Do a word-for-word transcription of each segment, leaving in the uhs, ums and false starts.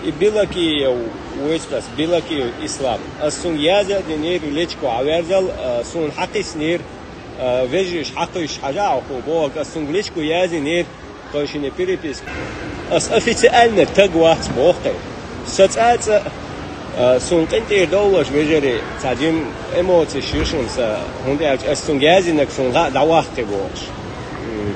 И Белокиев вуйцкъас, Белокиев Ислам. Ас цунга яза а динера личко хьаверзал, а, суна хьакхиснера, а, вежарий хьакхуьйсуш хьажа а хӀу боху, ас цунга личко язйинера, тхойшинна переписка. Ас официально таг вац боху тхе. Са цӀа а цӀа, а, суна къинтӀера довлаш вежарий, цхьа жим эмоцеш ю шуна са, хӀунда аьлча ас цунга язйинарг суна хаьа дӀаваккхи бохуш. М.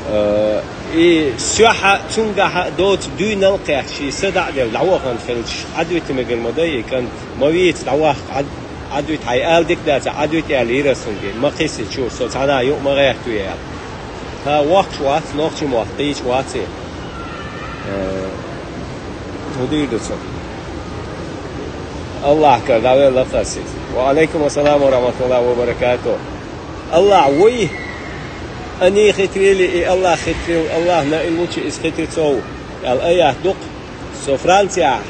Э, и соьхьа цунгахьа доцу дуьйнал кхетта, ший са дӀа а делла, дӀавахана хилча, Ӏадвита мегар ма дай и кӀант, ма вийца дӀаваккха, Ӏад-, Ӏадвита хьай ала дика дац, Ӏадвита аьлла йира ас цуьнга, ма кхисси чура, со цхьана а юкъа ма гӀертаве аьлла. Ха, воккхуш вац, нохчийн мотт кхийча вац и. Э, хӀун дийр ду цо? Аллахь кара дӀавелла хасис. Ва алейкум ассалам ва рахматуллахи ва баракатух. Аллахь вуй, ани хитвели и Аллахь хитвел, Аллахь наил лучи из хитвецов, аьлла аят ду-кх. Со Францияхь,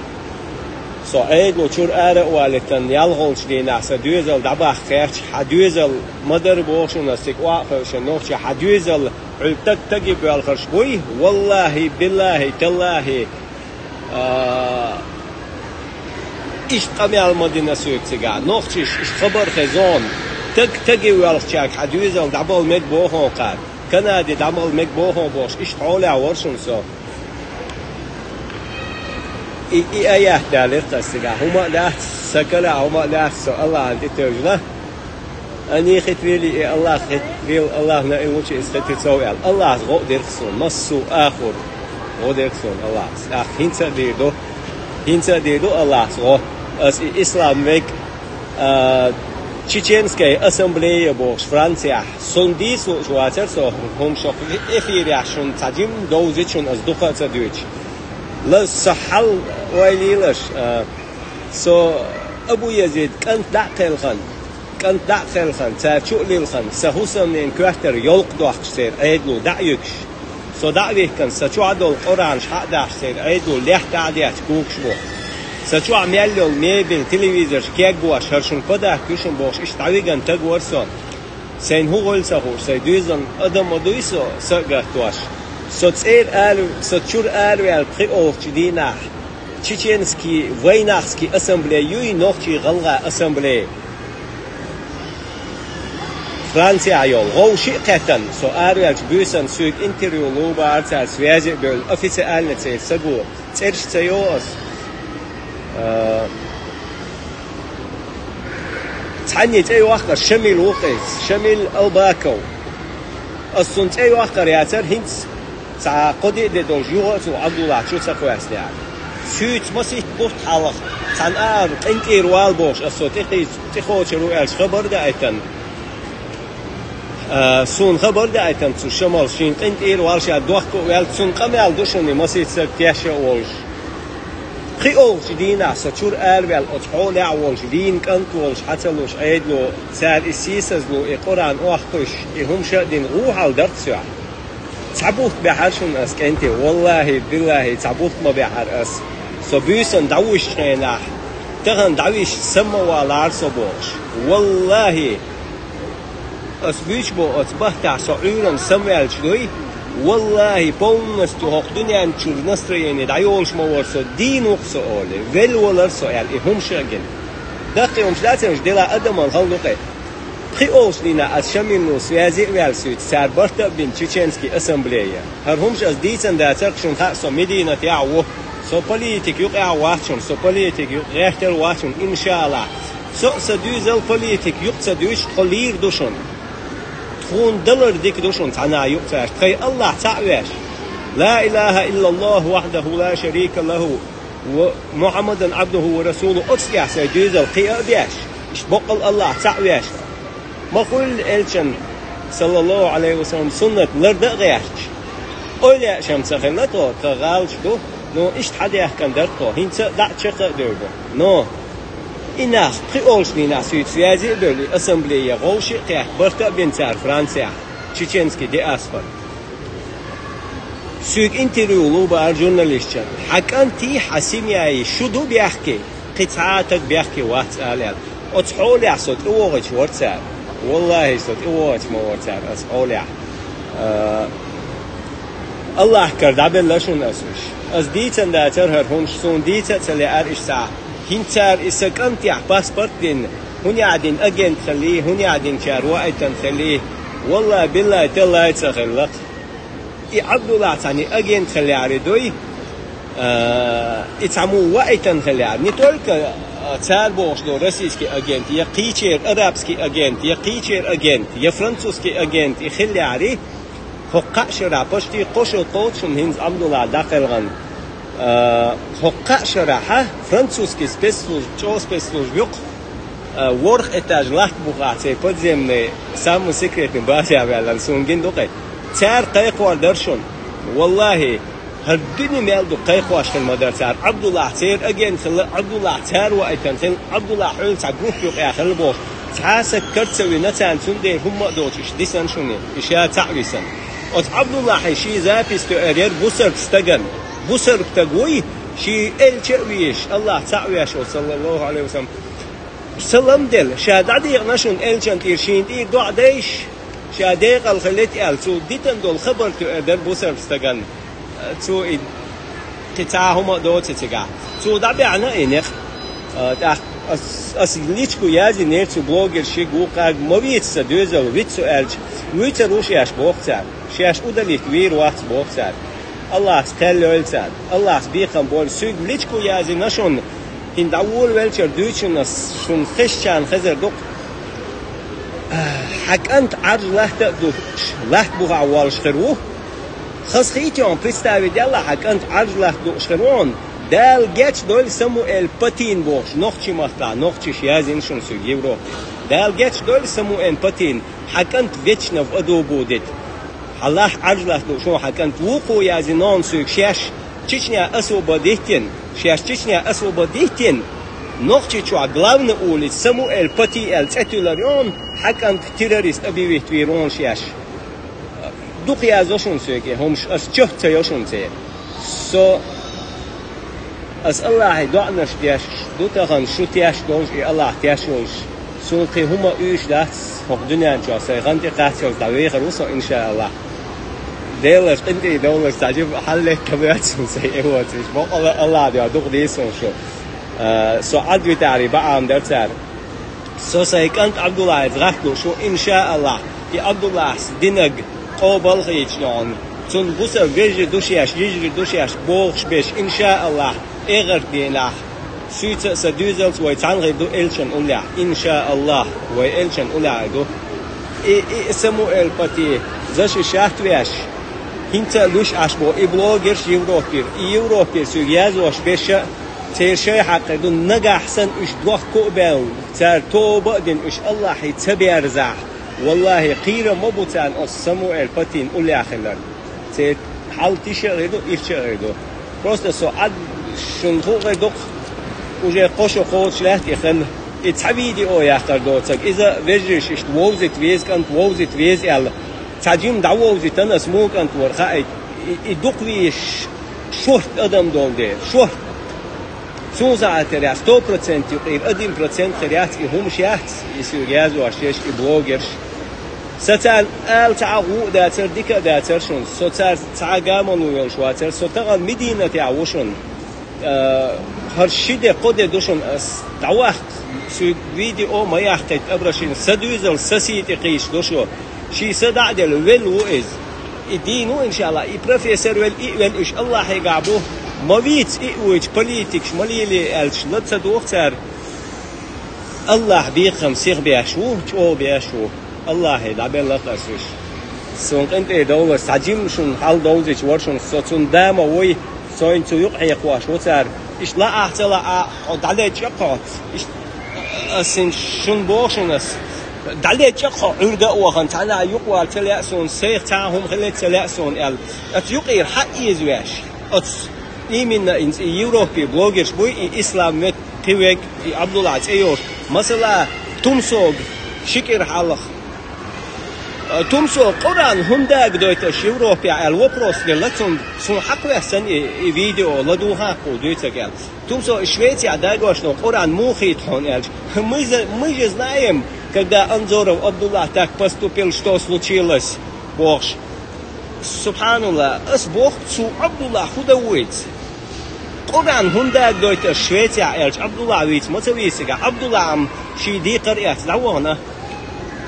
со Ӏедало чура ара а валийтан, ялхолчу дийнахь сан доьзал дӀабахка гӀерташ, хьан доьзал ма дара боху шуна, ас цига охьа а хевшина нохча, хьан доьзал, хьуьлла таг-таги боьлхарш буй, валлахи, биллахи, таллахи, А, иштта къамел ма дина соьга цигахь. Нохчийша иштта хабар хезон. Таг-таги воьлхучаьрга хьан доьзал дӀабала мега боху кхара. Канаде дӀабала мега боху бохуш, иштта хьолехь вара шуна со. И, и аят далира тхан цигахь. ХӀума а дац, сан карахь хӀума а дац, со Аллахьана тӀетевжина. Ани хитвели и Аллахь хитвел, Аллахь наил лучи из хитвецов аьлла. Аллахьас гӀо а дира суна, массо а ахур гӀо дира суна Аллахьас. ТӀаккха хӀинца а дийр ду, хӀинца а дийр ду Аллахьас гӀо. Ас и ислам вег, а, Чеченская ассамблея бохуш Францияхь. Суна дийца лууш вацара со, хӀума шо эфирехь шуна цхьа жим довзийта шуна ас дукха а ца дуьйцуш. Лаз со хьал ойла йилаш, а, со Абу Язид кӀант дӀа а кхелхана, кӀант дӀа а кхелхана, цара чу а лилхана, сан хӀусамнин коьртара йолкха доккхуш церан Ӏедало дӀа а юьгуш. Со дӀа а вихкана, сан чохь долу Къуръанаш хьа а дахьаш церан Ӏедало лехта а детташ кугуш бу. Сан чохь мел йолу мебель, телевизорш кегвош, хӀара шуна подарок ю шуна бохуш, иштта дӀавиган таг вара со. Сайна хӀун гӀойла ца хууш, сайн доьзална адам ма дуй со, са а гатдош. Со цӀера ара, со чура араваьлла пхиолгӀачу дийнахь, Чеченский вайнахский ассамблея юй, нохчий-гӀалгӀай ассамблея. Францияхь йолу. ГӀовши а кхеттана, со араваьллачу буьйсанна соьга интервью лур бара цара, связи а бевлла, официально церан саго. ЦӀераш ца йо ас. А, цхьанний цӀе йоккхура, Шамил ву-кх иза, Шамил Албаков. Ас цунна цӀе йоккхура яцара, хӀинца цхьа кхо-диъ де долуш юха а цо Ӏабдуллахь чу ца кхоьссинехь. Суьйца масийтта бутт хьалха, цхьана агӀор къинтӀера вала бохуш, ас со тӀекхийца, тӀекхочур ву аьлча хабар а даийтина. А, суна хабар а даийтина цу Шамала, шена къинтӀера вала, ша дохко а ваьлла, цунна къамел ду шуна, масийтта стаг тешна а волуш. ПхиолгӀачу дийнахь со чура араваьлла, оцу хьолехь а волуш, вийна кӀант волуш, хьа ца луш Ӏедало, цара и сийсазло, и Къуръан охьакхуьйсуш, и хӀума ша а дина, гӀу хьал дарх соьгахь. Цхьа бутт баьхьара шуна ас, кӀентий, валлахӀи, биллахӀи, цхьа бутт ма баьхьара ас. Со буьйсанна дӀавуьжучу хенахь, тахана дӀавижча, самма валахьара со бохуш. ВаллахӀи! Ас буьйцуш бу оцу баттахь со Ӏуьйранна самаваьлча дуй, валлахӀи, полностью хӀокху дуьнен чуьра настроение дӀайолуш ма вара со, дийна ву-кх со олий, велла валара со аьлла, и хӀума ша а гина. Даккхий хӀумаш дац хӀинца, дела адаман хала ду-кх и. ПхиолгӀачу дийнахь ас Шамило связи а ваьлла суьйца, цара барта а бина Чеченский ассамблея. ХӀара хӀумаш ас дийцина дацара-кх, шуна хаьа, со Мединатехь ву. Со политик юкъехь а вац шуна, со политик юкъа гӀертар а вац шуна, иншааллахӀ. Со а, сан доьзал а политик юкъа ца дуьйцуш, тхо лийр ду шуна. Тхуна далар дика ду шуна цхьана а юкъа ца еш, тхайн АллахӀ цхьаъ веш. Ла илахӀа иллаллахӀ вахьдахӀу ла шарика лахӀу ва Мухьаммадан Ӏабдуху ва расулуху, оцу тӀехь сайн доьзал кхиа а беш, иштта боккъал АллахӀ цхьаъ веш. Ма хуьллу элчан, саллаллахӀу Ӏалайхи ва саллам, суннат лардан а гӀерташ. Ойла еш-м ца хилла тхо, тхан гӀалаташ ду, но иштта хьадаьхкина дара тхо, хӀинца а дӀа а чекх а девр ду. Но и нах пхиолгӀачу дийнахь суьйца связи а бевлла, и ассамблея гӀовши а кхетта, барта а бина цара Францехь, чеченский диаспора. Соьга интервью лур бара журналисташна. Хьан кӀантий, хьан семьяй шу ду бехке? Кхин цхьа а таг бехке вац ала аьлла. Оцу хьолехь со тӀевогӀуьйтуш вара цара. ВаллахӀи, со тӀевогӀуьйтуш ма вара цара оцу хьолехь. А, Аллахь кара дӀабелла шуна ас уьш. Ас дийцан дацара хӀара хӀумаш, суна дийца а ца лаьара иштта. ХӀинца цара и сан кӀантехь паспорт дина, хӀунда дина агент хилий, хӀунда дина цара ваийтан хилий. Валлахь, биллахь, таллай ца хилла-кх. И Ӏабдуллахь цхьана агент хилла яра дуй, а, и цхьаммо ваийтан хилла яра. Не только, а, цара бохуш долу российский агент, я кхечеран арабский агент, я кхечеран агент, я французский агент, и хилла яра. ХӀокху кхаа шарахь, почти кхо шо кхочуш шуна хӀинца Ӏабдуллахь дӀакхелхина. А, хӀокху кхаа шарахь французский спецслужба, чӀогӀа спецслужба ю-кх, а, ворхӀ этаж латта бухахь церан подземный, самый секретный база а ваьлла, суна гина ду-кх. Цара кхайкхор дара шуна. Валлахьи, хӀара дуьне мел ду кхайкхош хила ма дара цара. Ӏабдуллахь церан агент хилла, Ӏабдуллахь цара ваийтан хилла, Ӏабдуллахь хьуьлла цхьа группа юкъахь хилла бохуш. Цхьа а саг карцевина царна, цундела хӀумма а доцуш дисина шуна, и ша цхьаъ висина. Оцу Ӏабдуллахьи шен запись тоьар яра бусалба стагана. Бусалба стаг вуй, шен элча а везаш, Аллахь цхьаъ веш волу, саллаллаху Ӏалайхи ва саллам. Салам делла, ша дӀадекъна шуна элчан тӀера, шена тӀера доӀа дайша, ша декъала хилийта аьлла, цо дитина долу хабар тоьар дара бусалба стагана. Цо и кхин цхьа хӀума а доцу цигахь. Цо дӀабаьхьна и некъ. А, тӀаккха ас, ас личку язйинера цу блогершка, вукхаьрга: «Ма вийца сан доьзал, виц со», аьлча, «Вуьйцур ву шаьш», боху цара. «Шаьш удалить вийр вац», боху цара. Аллахьца кхел йойла цара. Аллахьца бекхам бойла. Соьга личку язйина шуна. ХӀинца дӀаволавелчара дуьйцу шуна ас, шуна хезчарна хезар ду-кх. Хьан кӀант Ӏаржа латта а дууш, латта бухахь воллуш хир ву. Хазахийти хьуна, представить делла, хьан кӀант Ӏаржа латта дууш хир ву хьуна. Дала гечдойла Самуэль Патин бохуш, нохчийн маттахь, нохчаша язйина шуна соьга Европе. Дала гечдойла Самуэль Патин, хьан кӀант вечно в аду будет. Хьан лахь Ӏаржа латта дууш ву хьан кӀант. Вукхо язйина хьуна соьга, шаьш Чечня освободить йина, шаьш Чечня освободить йина, Нохчийчохь главный улица Самуэль Пати аьлла цӀе туьллур ю хьуна, хьан кӀант террорист объявить вийр ву хьуна шаьш. Дукха язйо шуна соьга и хӀумаш, ас чот ца йо шуна церан. Со, ас Аллахье доӀанаш деш ду тахана, шу теш долуш, и Аллахь теш волуш. Суна кхин хӀума а уьйш дац, хӀокху дуьнен чохь сайн хан тӀе кхаччалц дӀавехар ву со, иншааллахь. Делан къинтӀера довларца цхьа жима хьал летта моьтту суна сайн и воцуш. Бакъала Аллахьан дуьхьа дукха дийр суна шу. А, со Ӏад витарий баам дара цара. Со сайн кӀант Ӏабдуллахьца гӀатта лууш ву, иншааллахь, и Ӏабдуллахьс динаг къобал хийцича хьуна. Цунна бусалба вежарий ду шаьш, йижарий ду шаьш бохуш берш, иншааллахь, эхарт дийнахь. Суьйца а, сан доьзалца а вай цхьаьна хир ду элчан уллехь, иншааллахь, вай элчан уллехь хир ду. И, и Самуэль Пати, за ши шахьт веш, хӀинца а луьйш Ӏаш боху и блогерш Европера, и Европера соьга язъеш берш а, церан шайн хьакъ хир ду, нагахь санна уьш дохко а баьлла, цара тоба а дина, уьш Аллахье ца берзахь, валлахьи, кхерам ма бу царна оцу Самуэль Патин уллехь хилар. Церан хьал тиша а хир ду, ирча а хир ду. Просто со Ӏад шуна хуур ду-кх, уже кхо шо кхочуш лаьтта и хилла. И цхьа видео яккхар доцург, иза вежарийша иштта вовзийта веза, кӀант вовзийта веза аьлла. Цхьа жима дӀавовзийтина ас, муха кӀант вара хаийта. И, и дукха везаш шорта адам долу дела, шорта. Цунна сахьатарехь сто процент юкъера один процент хир яц и хӀумаш яц, и соьга язъеш ерш и блогерш. Сан царна ала цхьа а гӀу а дацара, дика а дацара шуна. Со царца цхьа а гамало йолуш вацара. Со тахана Мединатехь ву шуна. А, хӀара ши де, кхо де ду шуна ас дӀаваккха, соьга видео а ма яккхийта, обращение, сан доьзал сан сий тӀе кхийсаш ду шу. Шен са дӀа а делла, велла ву иза. И дийна ву, иншааллахь, и профессор велла, и а велла, уьш Аллахьегахь бу. Ма вийца и а вуьйцу политикаш, ма лелае аьлча, ла ца доху цара. Аллахь бекхам сиха беш ву, чӀогӀа беш ву. Аллахье дӀабелла-кх ас уьш. Суна къинтӀера довларца, цхьа жима шуна хьал довзийта вара шуна, со цунна да ма вуй, со хӀинца цу юкъа хьекхош ву цара. Иштта лаахь а, ца лаахь а, хьо дӀалечкъа-кх хьо. Иштта ас хӀинца шуна боху шуна ас. ДӀалечкъа-кх хьо, Ӏуьрга а вахана, цхьанхьа юкъа вала ца лаьа суна, сайх цхьа а хӀума хила ца лаьа суна аьлла. Оцу юкъера хьаэза веш. Оцу именно хӀинца и Европе блогерш буй, и Ислам вет кхин верг, и Ӏабдуллахь цӀе йолуш. Масала, Тумсога ши кӀира хьалха. Тумсо Къуръан хӀунда дагадойту аша Европехь аьлла вопрос делла цунна, суна хьакхавеана и, и видео ладугӀу хьан кху дуьйцург аьлла. Тумсо и Швецехь дагош долу Къуръан муха хийту хьуна аьлча, мы же, мы же знаем, когда Анзоров Абдуллах так поступил, что случилось, бохуш. Субханалла, ас боху цу Ӏабдуллахь хӀун дан вуйца? Къуръан хӀунда дойту ас Швецехь аьлча, Ӏабдуллахь вийца ма ца вийцигахь, Ӏабдуллахь-м ший декхар эцна дӀавахана.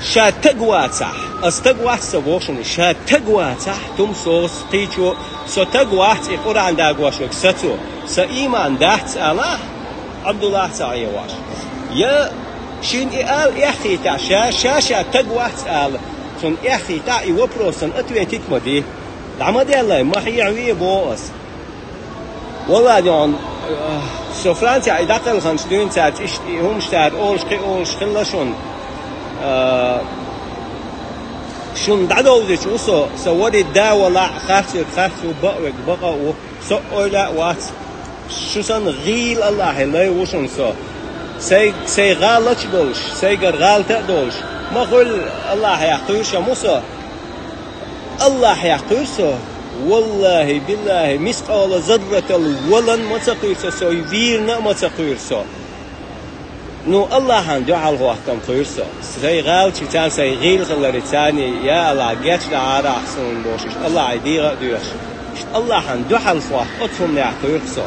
Ша таг вацахь, ас таг вац ца боху шуна, ша таг вацахь, тумсос, кхечо, со таг вац и Къуръан дагош верг сацо, сан ийман дац алахь, Ӏабдуллахь ца Ӏехош. Я шена и ала эхь хийтахь, ша, ша, ша таг вац ала, цунна эхь хийтахь, и вопросан ответить ма де. ДӀа ма деллай, ма хьехьаве боху ас. Валлахь, дехьа, со Францехь и дӀакхелханчу дуьйна цаьрца иштта и хӀумаш цара олуш, кхин олуш хилла шуна. А, шуна дӀадовзуьйтуш ву со, сан ворхӀе да валахь, харц верг харц ву, бакъ верг бакъ а ву, со а ойла а вац. Шу санна гӀийла Аллахьан лай ву шуна со. Сайн, сайн гӀалат а долуш, сайгара гӀалат а долуш, ма хуьллу Аллахьехь кхуьйсуш ву со. Аллахьехь кхуьйсу со, валлахӀи, биллахӀи, мискъала зарратал валан ма ца кхуьйсу со, со вийрана а ма ца кхуьйсу со. Ну, Аллахьан дуьхьал хӀоттам кхуьйсу со. Сайн гӀалаташца, сайн гӀийла хиларца, я Аллахь, гечдахьара ахь суна бохуш, иштта Аллахье дегӀа а доьхуш. Иштта Аллахьан дуьхьал хӀотта оцу хӀуманехь кхуьйсу со.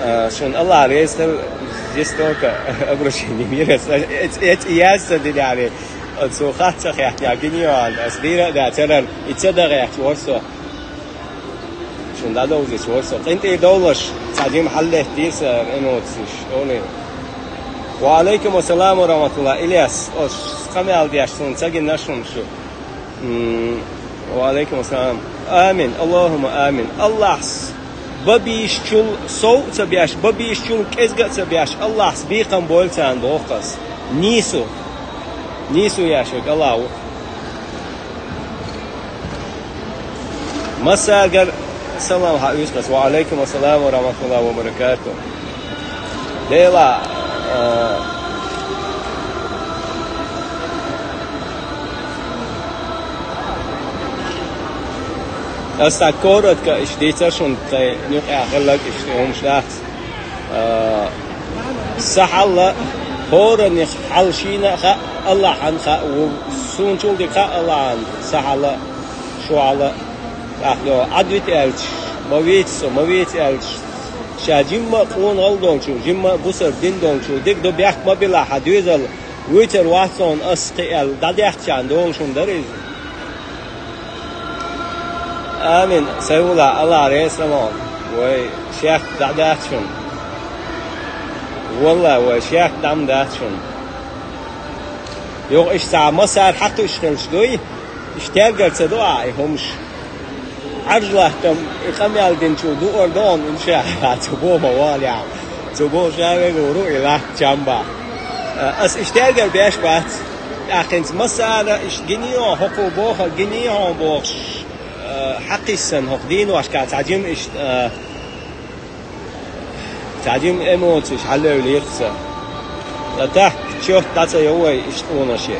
А, шуна Аллахь реза хила, здесь только обращение мира. Эц-, эц-, яз ца динехь, Оцу хатта ца хеттехь гина йоӀана, ас дийра а дац, церан и ца дан гӀерташ вара со. Шуна дӀадовзуьйтуш вара со. КъинтӀера довлалаш, цхьа жима хьаллеттийра сан эмоцеш, олий. Ва Ӏалайкум ассалам ва рахьматуллахӀ, Ильяс, оцу къамел деш суна ца гина шуна шу. М, ва Ӏалайкум ассалам. Амин, Аллахумма амин. Аллахьс бан бийшачул сов а ца беш, бан бийшачул кӀезга а ца беш, Аллахьс бекхам бойла царна боху ас. Нийсо. Нийсо еш верг Аллахь ву. Массаьргара салам хьаоьцу ас. Ва Ӏалайкум ассалам ва рахьматуллахӀи ва баракатухӀ. Делахь, а, ас цхьа коротко иштта дийцар шуна, тхайн юкъахь хилларг иштта хӀумаш дац. А, сан хьал а, хӀораннах хьал шена а хаьа, Аллахьан хаьа ву, суна чул дика хаьа Аллахьан сан хьал а, шун хьал а. ТӀаккха Ӏад вита аьлча, ма вийца со, ма вийца аьлча, ша жимма а къонахалла долчу, жимма а бусалба дин долчу, дика ду, бехк ма билахь, хьан доьзал вуьйцур вац хьуна ас кхин аьлла, дӀадаьхкичарна долуш хӀума дара иза. Амин. Сайхулла, Аллахь реза хила хьуна. Вай, шек дӀа дац шуна. Валлахь, вай, шек дӀа ма дац шуна. Юха иштта цхьа массара хьакхуьйсуш хилча дуй, иштта тергал ца до ахь и хӀумаш. Ӏаржлаттам и къамел динчул дуор догӀун, иншаАллахӀ, цу боху ма валехь. Цу боху ша вегур ву и латта чам бахь. Ас иштта тергал беш бац. ТӀаккха хӀинца массара иштта гиний хьо, хӀокхо боху, гиний хьо бохуш, а, хьакхиссина хӀокху дийношкахь цхьа жима иштта, а, цхьа жима эмоцеш хьалевлира сан. Ткъа тахка чот дӀа ца йо вай иштта къонаше.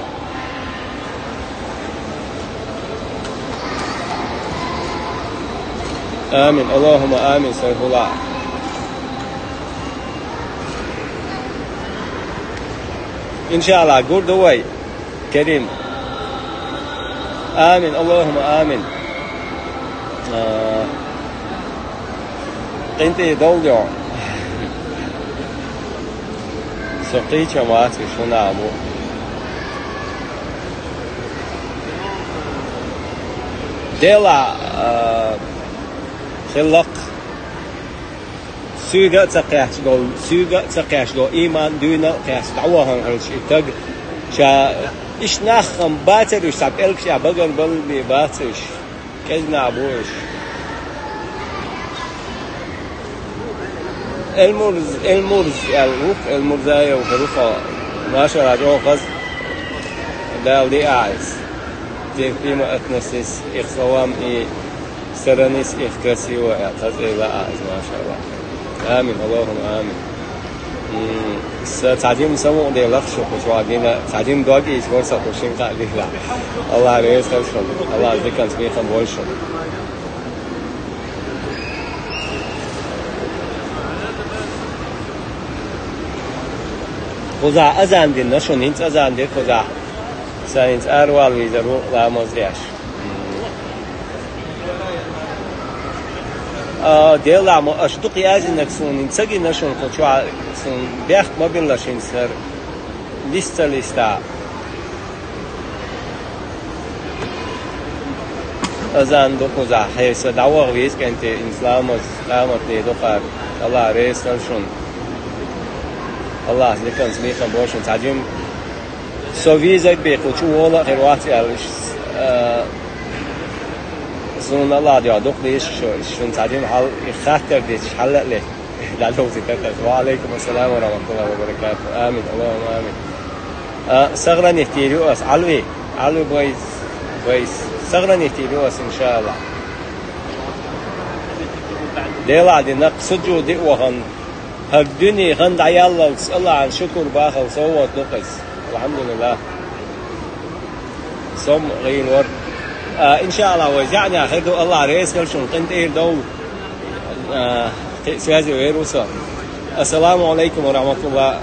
Амин. Аллахумма амин, Сайхулла. ИншаАллахӀ, гур ду вай. Керим. Амин, Аллахумма амин. А, къинтӀера довла йо. Со кхечам вац уьш хӀун а бу. Делахь, а, хиллакх. Суьйга а ца кхаьчна долу, суьйга а ца кхаьчна долу, ийман дуьйна а кхаьчна, дӀавахана хилча и таг. Ша иштта нах-м бацара уьш, цхьа пӀелгаш а багара балла бен бац уьш. КӀезиг нах бу уьш. Эльмурз, Эльмурз аьлла ву-кх, Эльмурзаев хир ву-кх, машалла, чӀогӀа хаза. Дала диъахь иза. Терпимо относись к их словам и Старанись их красиво, э, хаза эла а, аз, машалла. Амин, Аллахумма амин. М, са цхьа жима самукъаделла шу кху чохь гина, цхьа жима дог ийча вара со кху шина кхаъ дийла. Аллах реза хила шуна, Аллах диканца бекхам бойла шуна. Кхузахь азан дина шуна, хӀинца азан дира кхузахь. Сан хӀинца аравала везар ву ламаз деш. А, Делла мо, аша дукха язйинарг суна, ца гина шуна кху чу, суна бехк ма билла шуна сара, листа, листа. Азан ду кхузахь, хье, со дӀаваха веза кӀанте, ин ламаз, къамат де дукхар. Аллах реза хила шуна. Аллах диканца мехам бо шуна. Цхьа жим со веза бе кху чу вола а хир вац аьлла, а, суна Аллах дуьхьа дукха деза шо, шуна цхьа жим хьал, и хаттар дезаш хьал а ле. ДӀадовзийтар тхо. Ва Ӏалайкум ассалам ва рахматуллахи ва баракатух. Амин, Аллахумма амин. А, сохранить йийр ю ас, Ӏалви, Ӏалви байс, байс. Сохранить йийр ю ас, иншааллах. Делахь дина, суджуде а вахана, хӀара дуьне хан дӀаяллалц, Аллахьан шукур бахал, совгӀат ду-кх иза. Алхьамдулиллах. Со-м гӀийла вара. А, иншааллах, вай зӀаьнехь хир ду, Аллах реза хила шуна, къинтӀера довла. А, кхин а связе вер ву со. Ассаламу Ӏалайкум ва рахматуллах.